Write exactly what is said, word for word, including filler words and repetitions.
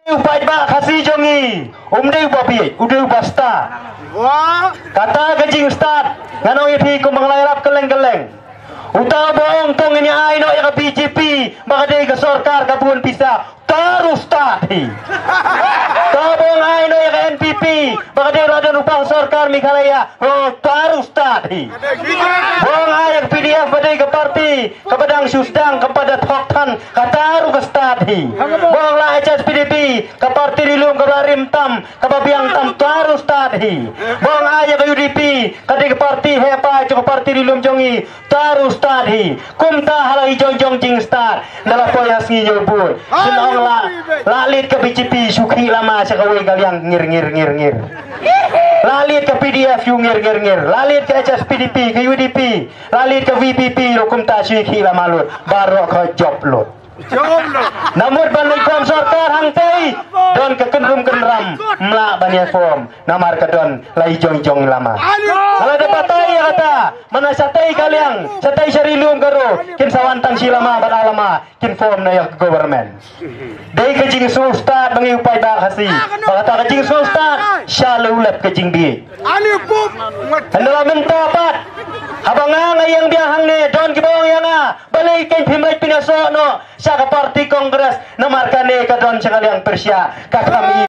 U paidbah Khasi jong ngi um dei uba bieit, u dei uba stad. Kata ka jingstad, ngan ong ïa phi kum ba nga la ïarap kylleng kylleng. Uta uba ong tang ngin ïa ai noh ïa ka B J P ba ka dei ka sorkar ka bun pisa, uta ruh stad hi. Uta uba ong ai noh ïa ka N P P ba ka dei ruh don u pang sorkar Meghalaya, uta ruh stad hi. Uba ong ai ïa ka P D F ba dei ka parti kaba dang shu sdang, kaba da thok than, kata ruh ka stad hi. Uba ong la H S P D P ka parti ri lum kaba rim tam, kaba biang tam, uta ruh stad hi. Uba ong ai ïa ka U D P ka dei ka parti heh paid jong ka parti ri lum jong ngi, uta ruh stad hi. Kumta ha la i jong jong jingstad, ynda la poi ha sngi Ñiewbur, shu ong la, la leit ka B J P shu khih lama sha kawei ka liang, ngir ngir ngir ngir. La leit ka P D F shu ngir ngir ngir. La leit ka H S P D P, ka U D P, la leit ka V P P ruh kumta shu khih lama lut. Baroh ka jop lut. Namut ban leit form sorkar hangtei, don ka kynrum kynram, ym lah ban ïa form namar ka don la i jong jong lama. Nga la da batai ïa kata, mynta shatei ka liang, shatei sha ri lum ka ro, kin sa wan tang shi lama bad ar lama kin form na ïa ka government. Dei ka jingsngewstad ba ngi u paidbah Khasi, ba kata ka jingsngewstad sha la u lep ka jingbieit. Hynda la mynta pat, haba nga nga ïeng biang hangne, don kiba ong ïa nga, balei kein phim leit pynïasoh noh sha ka parti Congress, namar kane ka don sha ka liang pyrshah, ka kham i